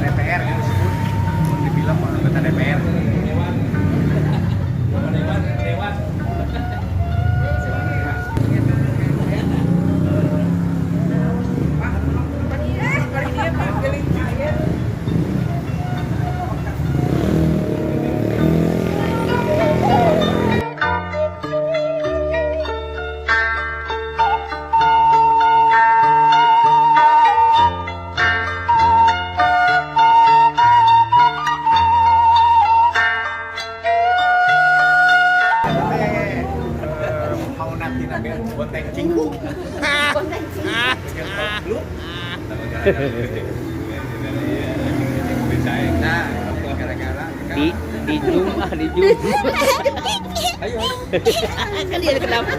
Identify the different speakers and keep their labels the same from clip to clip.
Speaker 1: DPR kan disebut di film anggota DPR.
Speaker 2: Dewan. Dewan, dewan.
Speaker 1: Mau nanti nabi bonteng cingkuk. Lu? Nah, gara-gara
Speaker 2: Di zoom ah, di zoom.
Speaker 1: Ayo.
Speaker 2: Kan dia kenapa?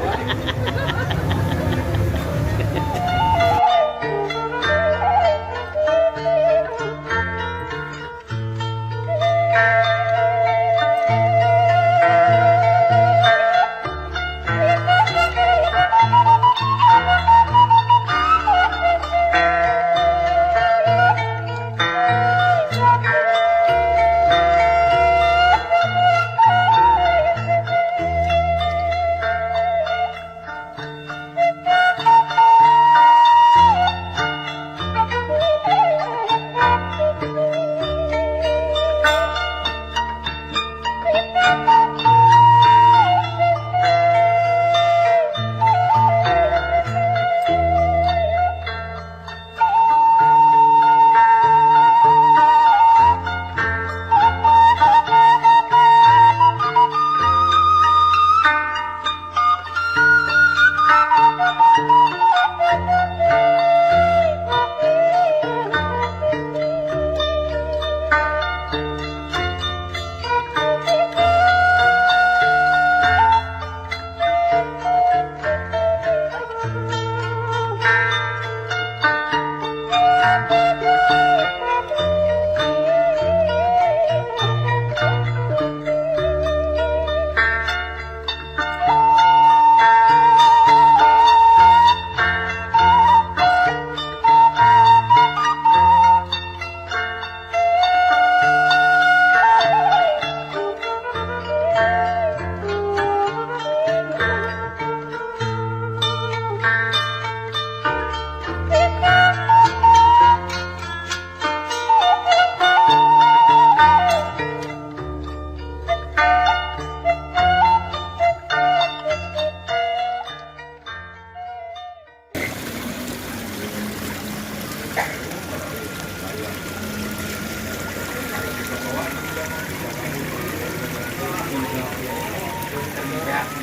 Speaker 1: Beak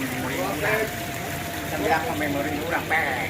Speaker 1: memori urang. Beak memori urang pek.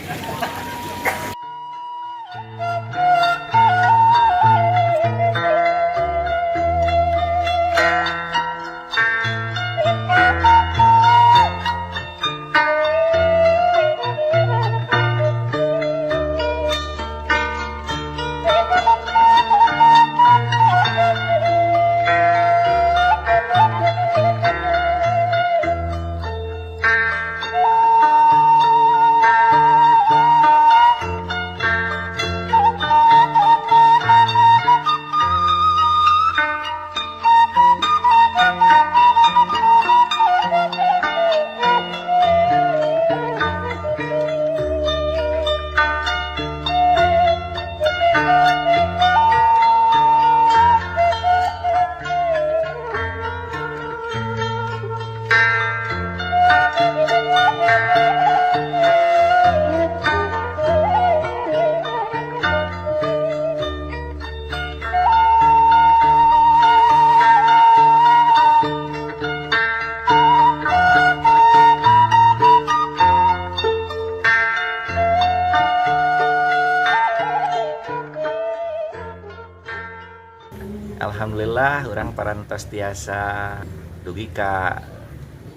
Speaker 2: Alhamdulillah urang parantos tiasa dugi ka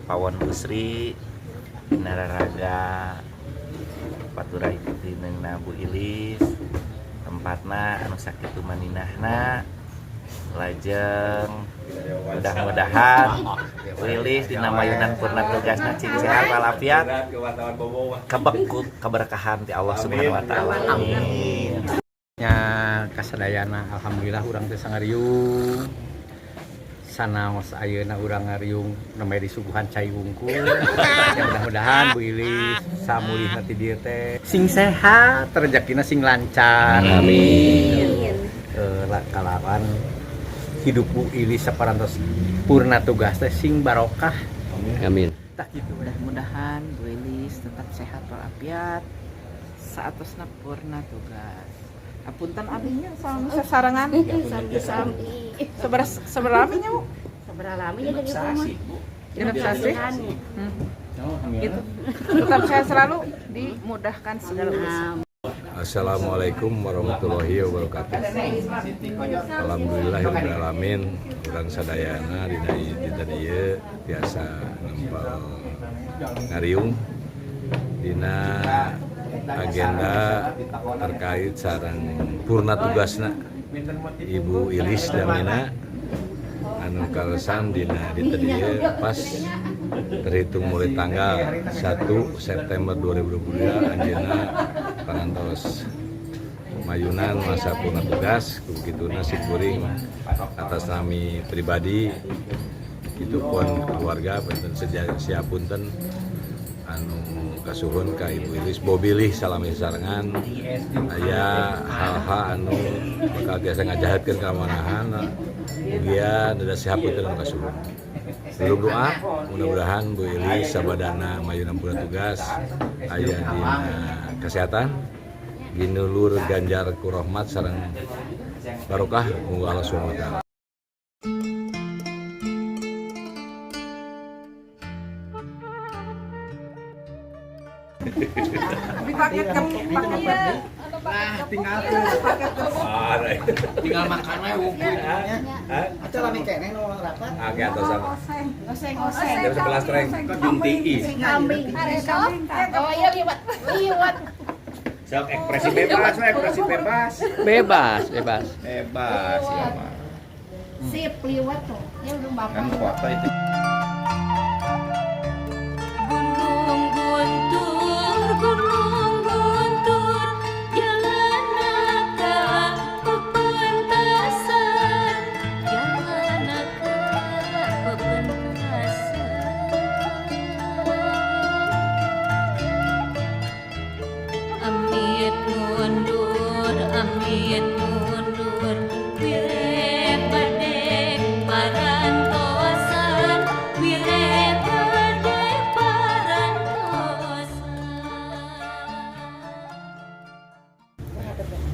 Speaker 2: Pawon Busri dina raraga paturai putineungna Bu Ilis, tempatna anu sakitu maninahna. Lajeng mudah-mudahan Bu Ilis dina mayunan purna tugasna cing sehat walafiat, kebek ku keberkahan ti Allah Subhanahu wa taala. Amin.
Speaker 1: Nya kasadayana, alhamdulillah urang teh sangariung sanaos ayeuna urang ngariung nembe disuguhan cai wungkul ya. Mudah-mudahan Bu Ilis samulihna ti dieu teh sing sehat, rezekina sing lancar, amin. Kalawan hidup Bu Ilis saparantos purna tugas teh sing barokah.
Speaker 2: Amin.
Speaker 1: Tah kitu we.
Speaker 3: Mudah-mudahan Bu Elis tetap sehat walafiat saatosna purna tugas. Apunten abinya sama sasarengan.
Speaker 4: Sami-sami.
Speaker 3: Seberapa seberapa nya, Bu?
Speaker 4: Seberapa lama ya dari rumah?
Speaker 3: 6 sasih. Gitu. Tetap sehat selalu, dimudahkan segala urusan.
Speaker 5: Assalamualaikum warahmatullahi wabarakatuh. Alhamdulillahirabbil urang sadayana dina dinten ieu tiasa nempel ngariung dina agenda terkait sareng purna tugasna Ibu Ilis Damina anu kaleresan dina dinten ieu pas terhitung mulai tanggal 1 September 2022 anjeunna parantos mayunan masa purna tugas. Begituna simkuring atas nami pribadi itu pun keluarga punten siapunten anu kasuhun ka Ibu Ilis, bobilih salami sarengan aya hal-hal anu bakal tiasa ngajahatkeun ka manahan, mugia neda siapunten anu kasuhun. Belum doa, mudah-mudahan Bu Ilis sabadana mayunan purna tugas aya dina kesehatan, ginulur ganjar ku rahmat sareng barokah ku Allah Subhanahu wa taala.
Speaker 3: Paket paket.
Speaker 1: Nah, tinggal tinggal makan we wungkul nya. Aca lami keneh nu rapat.
Speaker 5: Oke, atau sama.
Speaker 4: Oseng, oseng.
Speaker 5: Jam 11 treng.
Speaker 2: Junti.
Speaker 4: Kambing. Oh iya, liwat. Liwat.
Speaker 2: Sok ekspresi bebas, we, ekspresi bebas.
Speaker 1: Bebas, bebas.
Speaker 2: Bebas ya, Pak.
Speaker 4: Sip, liwat tuh. Ya belum bapak.
Speaker 2: Kan foto itu.
Speaker 6: Gunung Guntur, Gunung Guntur, jalan ka pepentasan, jalan ka pepentasan. Amit mundur, amit mundur, wire bade parantosan, wire bade parantosan.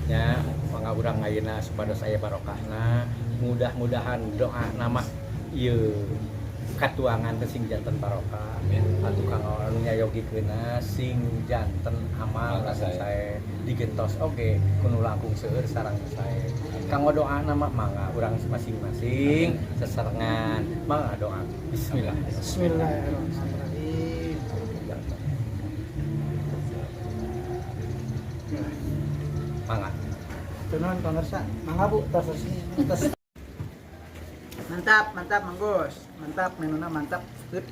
Speaker 1: Ya, Mangga urang ayeuna supados aya barokahna, mudah-mudahan doa nama ieu katuangan teh sing janten barokah.
Speaker 5: Amin.
Speaker 1: Atuh kanggo anu nyayogikeunna sing janten amal
Speaker 5: Amal
Speaker 1: anu
Speaker 5: sae.
Speaker 1: Sae digentos oge kudu langkung seueur sareng sae. Kanggo doa nama mangga urang masing-masing sesarengan mangga doa. Bismillah.
Speaker 7: Bismillahirrahmanirrahim.
Speaker 1: Mangga.
Speaker 7: Tunuhun pemirsa, mangga Bu, tos resmi. Tos. Mantap, mantap Mang Gus. Mantap, menuna mantap. Sip.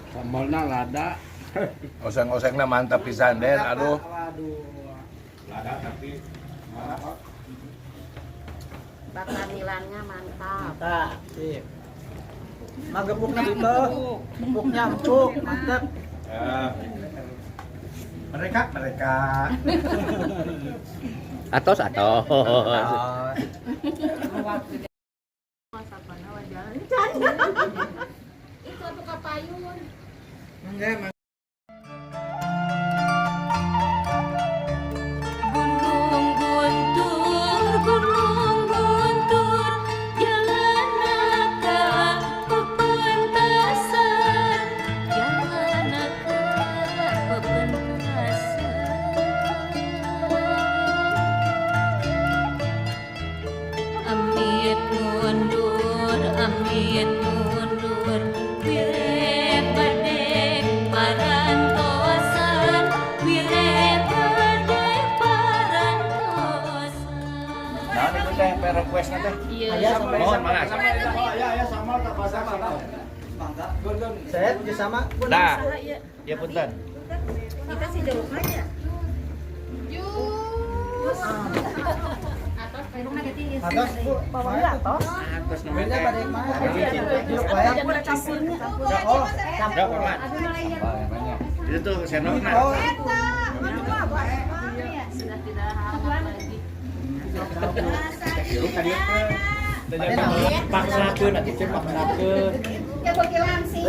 Speaker 2: Sambalna lada.
Speaker 5: Oseng-osengna mantap pisan Den,
Speaker 7: Mantap,
Speaker 5: aduh.
Speaker 7: Pak. Waduh.
Speaker 2: Lada tapi
Speaker 4: Bakamilannya mantap.
Speaker 7: Mantap. Sip. Magepukna itu, empuknya empuk, mantap.
Speaker 2: Ya. Mereka mereka.
Speaker 1: Atos atos.
Speaker 4: Itu atuh kapayun.
Speaker 7: Enggak,
Speaker 6: Gunung guntur, gunung guntur, jalan ka pepentasan, jalan ka pepentasan. Amit mundur, wire bade parantosan, wire bade parantosan.
Speaker 2: Nah, itu teh request teh.
Speaker 4: Iya.
Speaker 2: Mohon mangga.
Speaker 7: Saya juga sama.
Speaker 2: Nah, ya punten.
Speaker 4: Kita sih jeruk aja. Jus. Atos
Speaker 7: Atos, Bu. Atos.
Speaker 2: Atas
Speaker 7: Beda pada yang mana? Jeruk bayam. Oh,
Speaker 2: Ya, Paman. Itu tuh sendokna.
Speaker 7: Oh.
Speaker 4: Sudah tidak hangat lagi.
Speaker 2: Jeruk tadi teh.
Speaker 1: Paksakeun atuh teh paksakeun.
Speaker 4: Ya bagi langsing.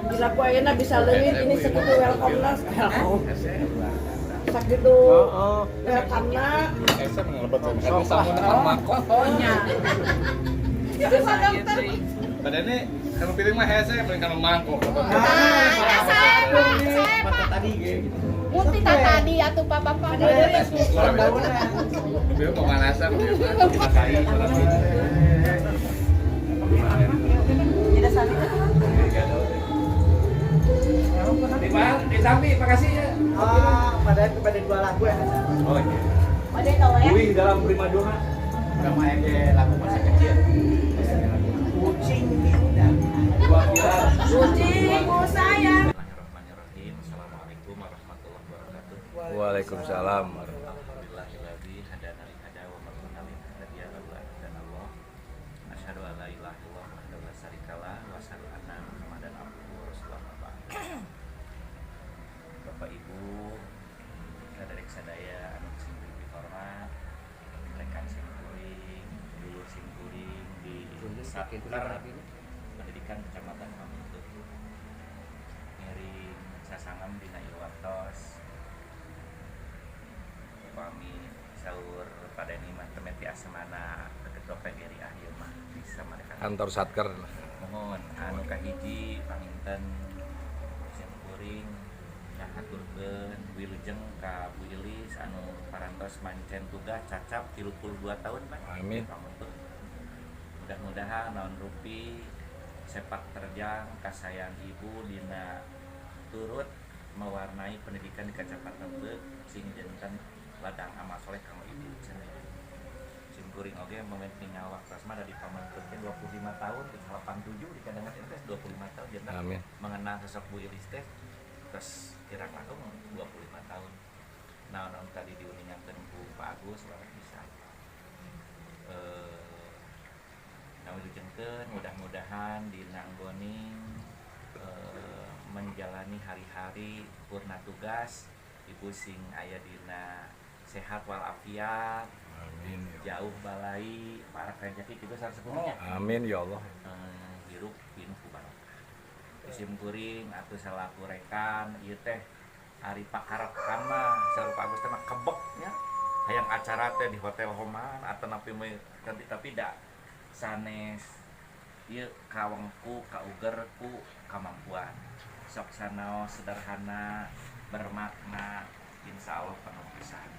Speaker 3: Bila ku ayeuna bisa leuwih ini sakitu welcome na. Welcome. Sakitu welcome na.
Speaker 5: Badannya kalau piring mah hese, paling kalau mangkok.
Speaker 4: Saya Pak.
Speaker 1: Tadi ge gitu.
Speaker 4: Munti tadi atuh Pak Bapak.
Speaker 5: Lebih pemanasan.
Speaker 2: Di sapi, makasih ya.
Speaker 7: Ah, pada kepada dua lagu ya.
Speaker 1: Oh iya. Wih dalam primadona. Drama ege lagu masa kecil.
Speaker 7: Kucing diundang.
Speaker 1: Dua viral.
Speaker 3: Kucingku sayang.
Speaker 2: Bismillahirrahmanirrahim. Assalamualaikum warahmatullahi wabarakatuh.
Speaker 5: Waalaikumsalam.
Speaker 2: Alhamdulillahilladzi hadana li hada wa ma kunna linahtadiya laula an hadanallah. Asyhadu an la ilaha illallah wahdahu la syarikalah wa asyhadu anna Muhammadan abduhu wa rasuluhu amma ba'd. Bapak Ibu, saderek sadaya anu sing dihormat, rekan sim kuring, dulur sim kuring di Satker Pendidikan Kecamatan Pamuntur. Ngiring sasangam dina ieu waktos. Upami saur pada ini mah temeti asemana ketua PGRI ieu mah bisa mereka
Speaker 5: Kantor Satker.
Speaker 2: Mohon anu kahiji panginten sim kuring ngahaturkeun wilujeng ka Bu Ilis anu parantos mancen tugas cacap 32 tahun Pak.
Speaker 5: Amin.
Speaker 2: Pamuntur. Mudah-mudahan naon rupi sepak terjang kasayang ibu dina turut mewarnai pendidikan di Kecamatan Beuk sing janten ladang amal soleh kanggo ibu cenah. Sim kuring oge memimpin waktu mah dari Pamuntur teh 25 tahun di 87 di kadang teh 25 tahun janten
Speaker 5: Amin.
Speaker 2: mengenal sosok Bu Ilis teh terus kirang langkung 25 tahun. Nah, naon tadi diuningakeun ku Pak Agus luar bisa. Nah, wilujengkeun mudah-mudahan dina anggoning menjalani hari-hari purna tugas ibu sing aya dina sehat walafiat,
Speaker 5: Amin. Ya
Speaker 2: jauh balai para rezeki kitu sareng
Speaker 5: Amin ya Allah.
Speaker 2: Hirup pinuh ku barokah. Isim kuring atuh salaku rekan ieu teh ari pakarepan mah saur Pak Agus teh mah kebek nya hayang Acara teh di Hotel Homan atau napi tapi tapi da sanes ieu kawengku kauger ku kamampuan. Sok sanaos sederhana, bermakna, insya Allah penuh pisan.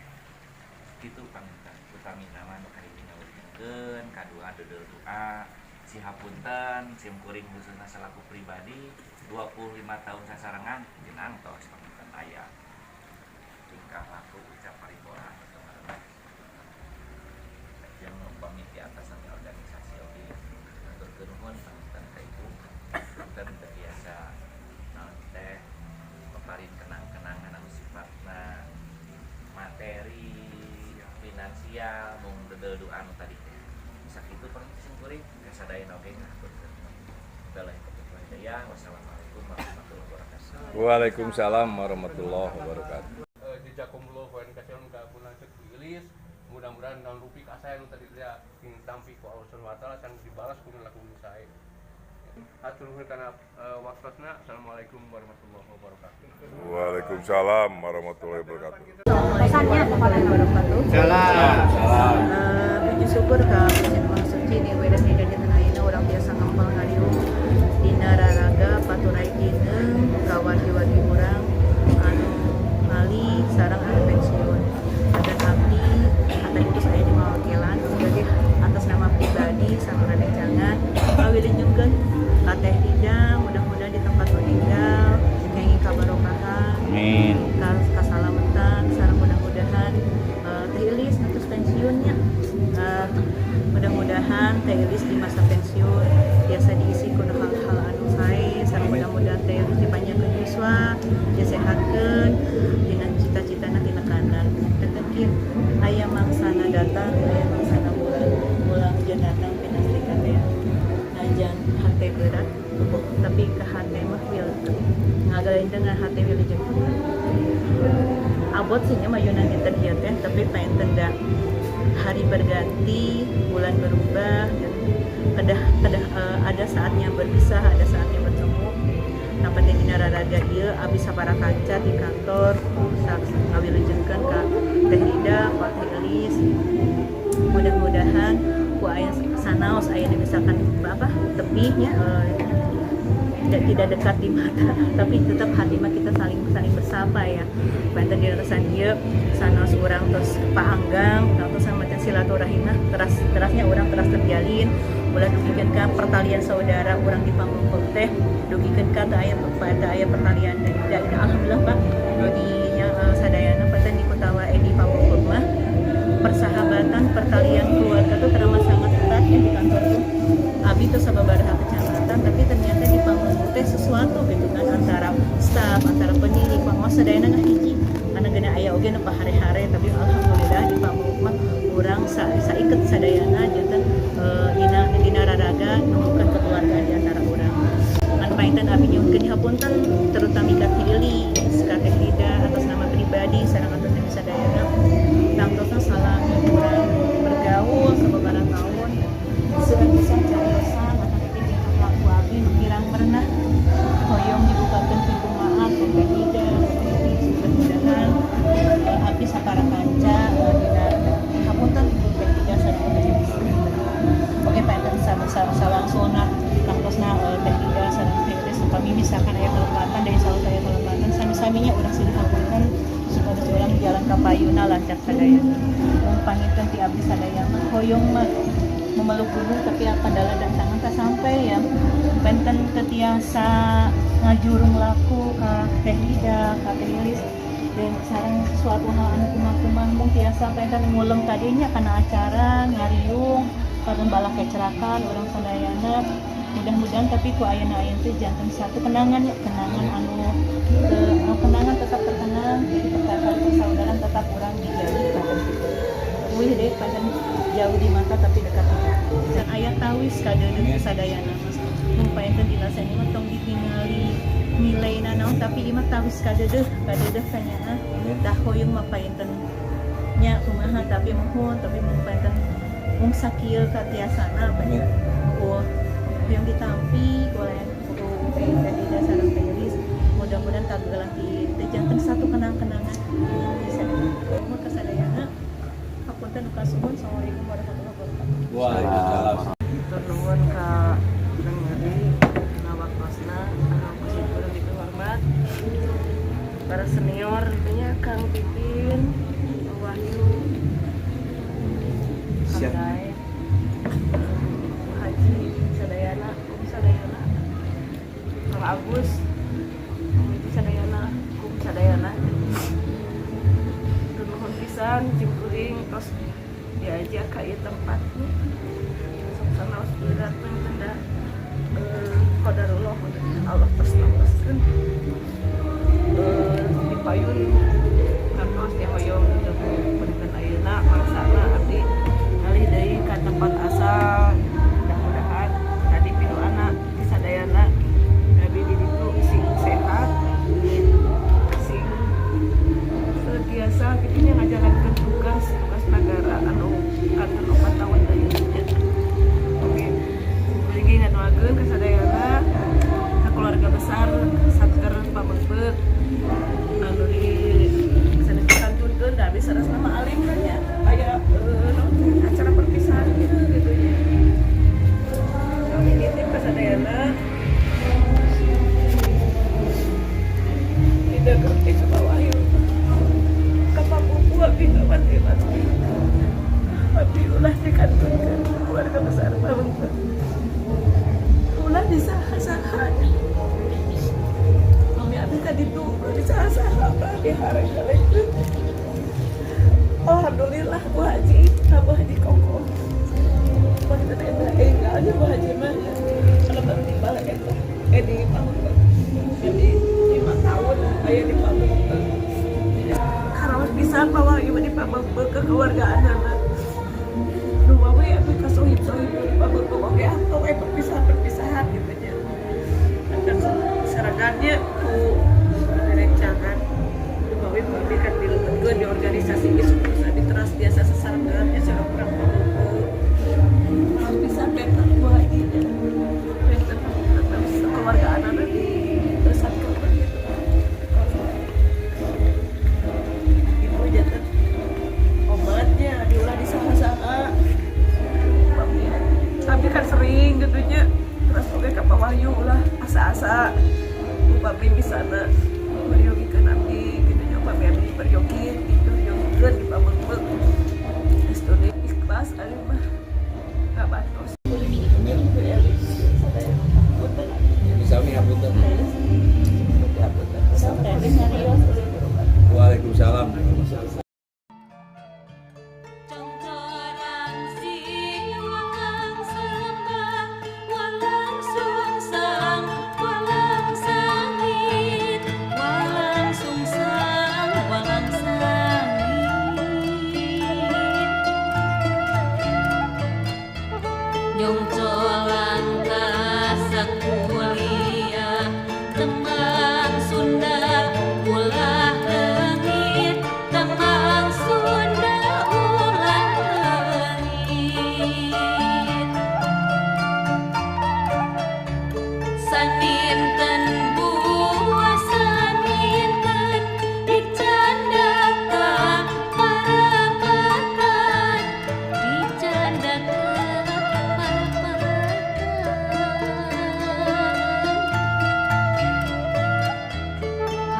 Speaker 2: Kitu panginten utamina mah nu kahiji ngawujudkeun, kadua dodol doa, sihapunten sim kuring khususna selaku pribadi 25 tahun sasarengan jenang tos panginten aya tingkah laku ucap paribora atau yang upami di atas sampai organisasi oge hatur nuhun panginten ka ibu. Punten teu biasa naon teh paparin kenang-kenangan anu sifatna materi finansial mung dodol doa anu tadi teh. Sakitu panginten sim kuring kasadayana oge ngahaturkeun nuhun. Hidayah. Wassalamualaikum warahmatullahi wabarakatuh.
Speaker 5: Waalaikumsalam warahmatullahi wabarakatuh.
Speaker 8: Jazakumullah khairan katsiran ka pun lanceuk Bu Ilis. Mudah-mudahan naon rupi kasayan nu tadi teh sing tampi ku Allah Subhanahu wa taala can dibalas ku nu laku sae. Hatur nuhun kana waktosna. Assalamualaikum warahmatullahi wabarakatuh.
Speaker 9: Waalaikumsalam warahmatullahi wabarakatuh.
Speaker 7: Pesannya wabarakatuh.
Speaker 1: Salam. Salam.
Speaker 7: Puji syukur ka Gusti Maha Suci di wedas di dinten ayeuna urang biasa ngempel ngariung dina raraga paturai kineung ka wargi-wargi urang anu ngali sareng anu pensiun. Dan abdi atau itu saya di mawakilan sebagai atas nama pribadi sareng rerencangan ngawilujengkeun ka Teh Rida, mudah-mudahan di tempat nu enggal kenging kabarokahan.
Speaker 1: Amin.
Speaker 7: Kasalametan sareng mudah-mudahan Teh Ilis terus pensiunnya. Mudah-mudahan Teh Ilis di masa pensiun biasa diisi ku hal-hal anu sae sareng mudah-mudahan Teh Ilis dipanjangkeun yuswa, disehatkeun dina cita-citana tinekanan. Tetep aya mangsana datang, aya mangsana pulang, pulang jeung datang pinasti teh. Najan hate berat, tapi ke hate mah wil ngagalendeung hate wilujeng. Abot sih nya mayunan dinten ieu teh, tapi painten da hari berganti, bulan berubah, dan kedah kedah ada saatnya berpisah, ada saatnya bertemu. Nah, penting dina raraga ieu abdi sapara kanca di kantor ngawilujengkeun ka Teh Rida, ka Teh Elis. Mudah-mudahan ku aya sanaos aya misalkan apa tebihnya tidak tidak dekat di mata, tapi tetap hati mah kita saling saling bersapa ya. Banten di resan ieu sanaos urang terus paanggang, terus sama silaturahim teras terasnya urang teras terjalin, ulah dugikeun ka pertalian saudara urang di Pamengpeuk teh dugikeun ka teu aya teu aya pertalian teh. Da, alhamdulillah Pak di nya sadayana panten di Kutawa di Pamengpeuk mah persahabatan pertalian keluarga tuh teramat sangat erat ya di kantor tuh. Abi tuh sababaraha kecamatan tapi ternyata di Pamengpeuk teh sesuatu gitu kan antara staf, antara pendidik, pengawas sadayana ngahiji. Karena gena aya oge nu pahare-hare tapi alhamdulillah di Pamengpeuk mah urang saiket sadayana janten dina dina raraga numbuhkeun kekeluargaan di antara urang. Anu painten abi nyuhunkeun hapunten terutama ka Teh Ilis, ka Teh Rida atas nama pribadi sareng atas nama sadayana. Tangtosna salami urang bergaul sababaraha tahun seueur pisan cariosan atau tingkah laku abi nu kirang merenah hoyong dibukakeun pintu maaf ku Teh Rida, Teh Ilis. Mudah-mudahan abdi sapara kanca dina hapunten Teh Rida sareng Teh Ilis. Oke painten sawangsulna tangtosna Teh Rida sareng Teh Ilis upami misalkan aya kalepatan dari salah aya kalepatan sami-saminya urang silih hapunten supados urang jalan ka payuna lancar sadayana. Mung panginten ti abdi sadaya mah hoyong mah memeluk gunung tapi apa dala dan tangan tak sampai ya. Benten tetiasa ngajurung laku ka Teh Rida, ka Teh Ilis dan sareng suatu hal anu kumah-kumah mung tiasa benten ngulem tadinya kana acara ngariung pada balak kecerakan urang sadayana. Mudah-mudahan tapi ku ayana ayeuna teh janten satu kenangan ya, kenangan anu kenangan tetap terkenang, jadi pertali persaudaraan tetap urang dijalin pada situ. Wih deh, pancen jauh di mata tapi dekat di hati. Can aya tawis kadeudeuh sadayana mas. Mung painten dina seni mah tong ditingali nilaina naon tapi ieu mah tawis kadeudeuh, kadeudeuh kanyaah. Tah hoyong mah painten nya kumaha tapi muhun tapi mung painten mung sakieu katiasana painten. Oh, hoyong ditampi ku Teh Rida sareng Teh Ilis. Mudah-mudahan kagelah di teh janten satu kenang-kenangan bisa. Muhun kasadayana.
Speaker 10: pisan simkuring tos diajak ka ieu tempat sok sanaos berat panginten da qadarullah, Allah tos namoskeun di payun kantos ya hoyong gitu. Punten ayeuna mangsana abdi ngalih deui ka tempat asal. Mudah-mudahan tadi pidoana sadayana abdi di ditu sing sehat, sing tiasa kitu nya ngajalankeun tugas tugas negara anu kantun 4 tahun deui nya. Oke, lagi ngadoakeun ka sadayana, ka keluarga besar Satker Pameungpeuk anu di sanes dikantunkeun da abdi sanes nama alim kan nya, aya acara perpisahan gitu gitu nya. Kami nitip ka sadayana tidak ngerti sama Wahyu ka papupu abdi ngawanti-wanti abdi ulah dikantunkeun keluarga besar Pameungpeuk, ulah disaha-saha. Mami abdi tadi tuh ulah disaha-saha, ulah dihareng-harengkeun. Alhamdulillah Bu Haji, Bu Haji kokoh. Begitu eta enggalnya Bu Haji mah kalau baru di balik eta di Pameungpeuk. Jadi 5 tahun aya di Pameungpeuk. Karaos pisan Pak Wahyu di Pameungpeuk kekeluargaan anak. Nu we abdi ka sohib-sohib di Pameungpeuk oge atau perpisahan-perpisahan gitu nya. Ada saragannya ku rerencangan. Dumawi abdi kan dilebetkeun di organisasi geus abdi teras biasa sesarengan nya sareng urang Pameungpeuk. Karaos pisan benten Bu Haji nya. Benten kekeluargaan anak di Satker gitu. Ibu janten obatnya diulah di saha-saha. Tapi kan sering gitu nya. Terus oge ka Pak Wahyu ulah asa-asa upami misalna meryogikeun abdi gitu nya, upami abdi peryogi gitu ryogikeun di Pameungpeuk. Geus teu ikhlas ari mah ngabantos. Ibu Elis sadaya punten.
Speaker 5: Sami hapunten.
Speaker 10: Hapunten.
Speaker 5: Waalaikumsalam.
Speaker 6: Congcorang si walang sembah, walang sungsang, walang sangit, walang sungsang, walang sangit. Nyongcolan ka sakuliah, tembang Sunda ulah leungit, tembang Sunda ulah leungit. Saninten buah saninten dicandaka parapatan, dicandaka parapatan.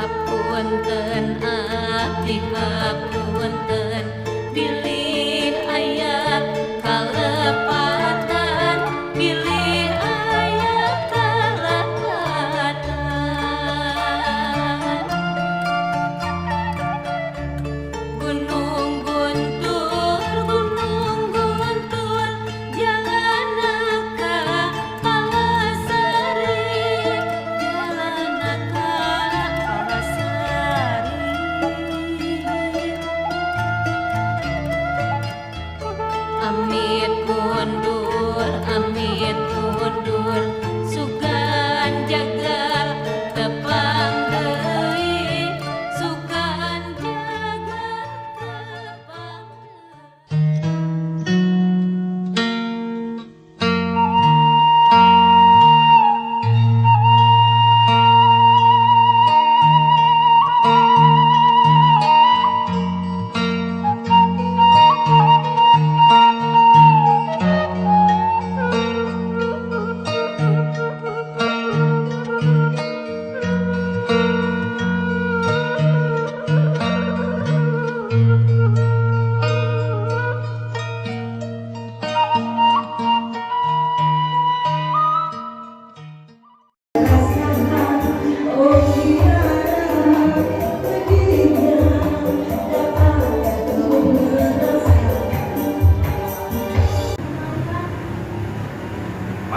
Speaker 6: Hapunten abdi hapunten bilih aya kalepatan, bilih aya kalepatan. Gunung Guntur jalanaka Palasari, jalanaka Palasari. Amit mundur, sugan jagal tepang deui, sugan jagal tepang deui.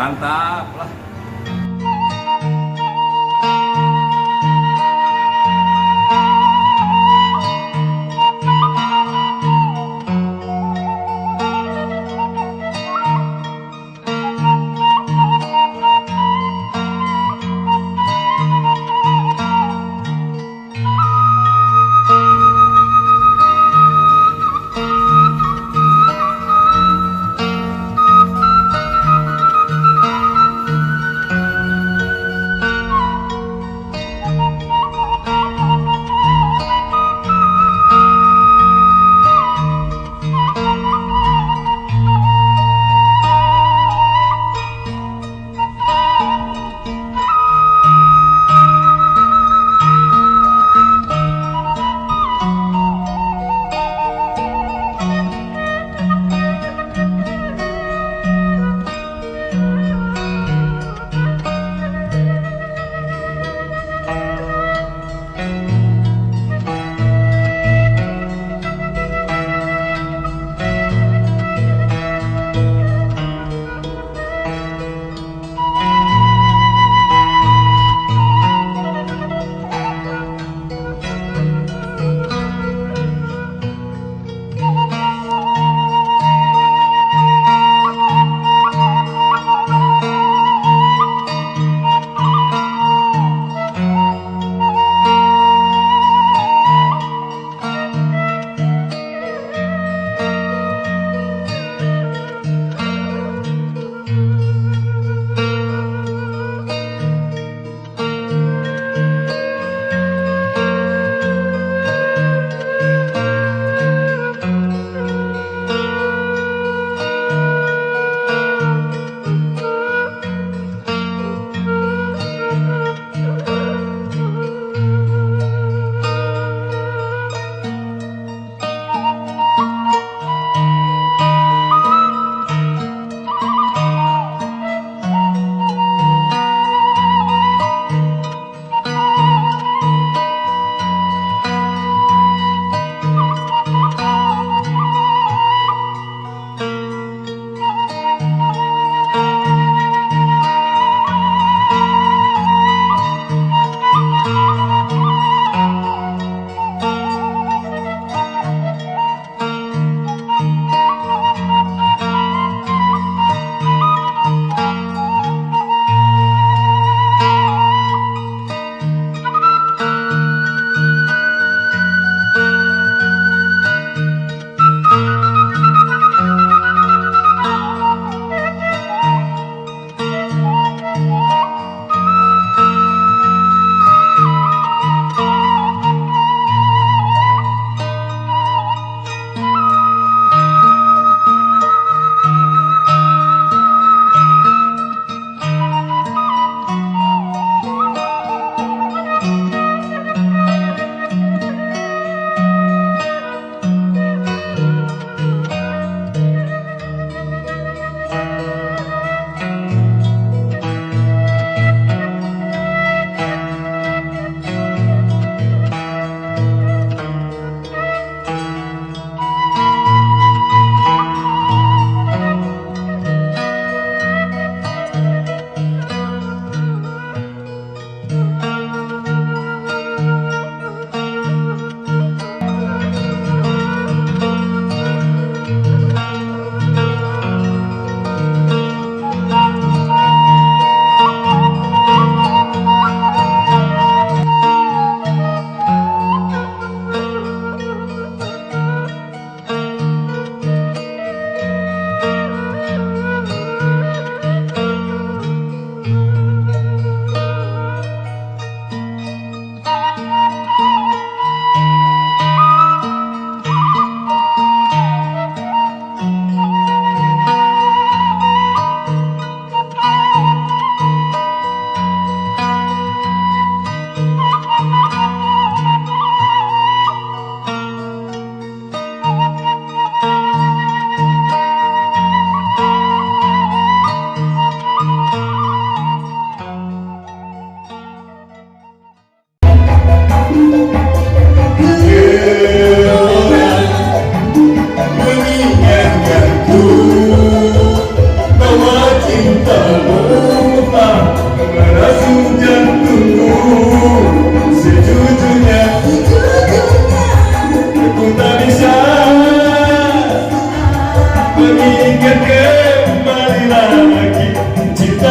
Speaker 5: Mantap lah.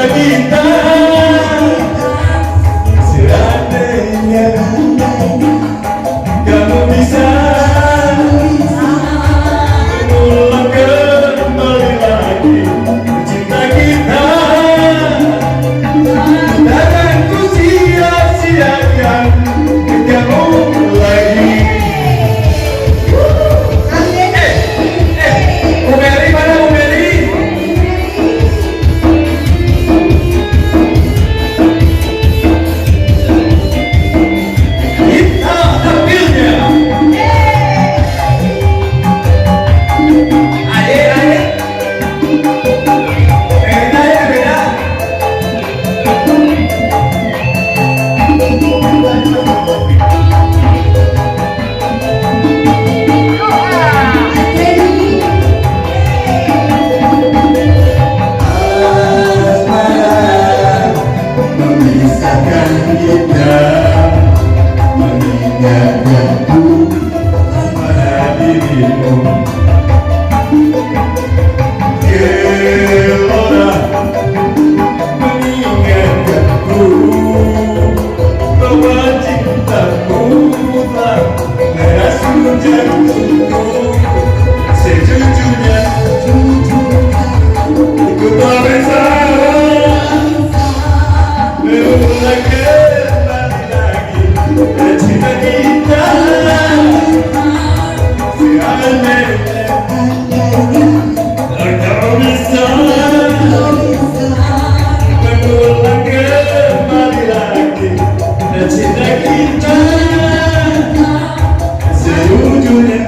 Speaker 11: Kita, seandainya kamu bisa mengulang kembali lagi cinta kita, takkan ku sia-siakan kamu lagi. Eh, Bu Mary mana, Bu Mary? Kita tampilnya. Aye, aye. Beda ya, beda. Asmara memisahkan kita, mengingatkanku pada dirimu. Gelora mengingatkanku bahwa cintamu telah merasuk jantungku. Sejujurnya ku tak bisa mengulang kembali lagi cinta kita. Seandainya kau bisa mengulang kembali lagi cinta kita, sejujurnya.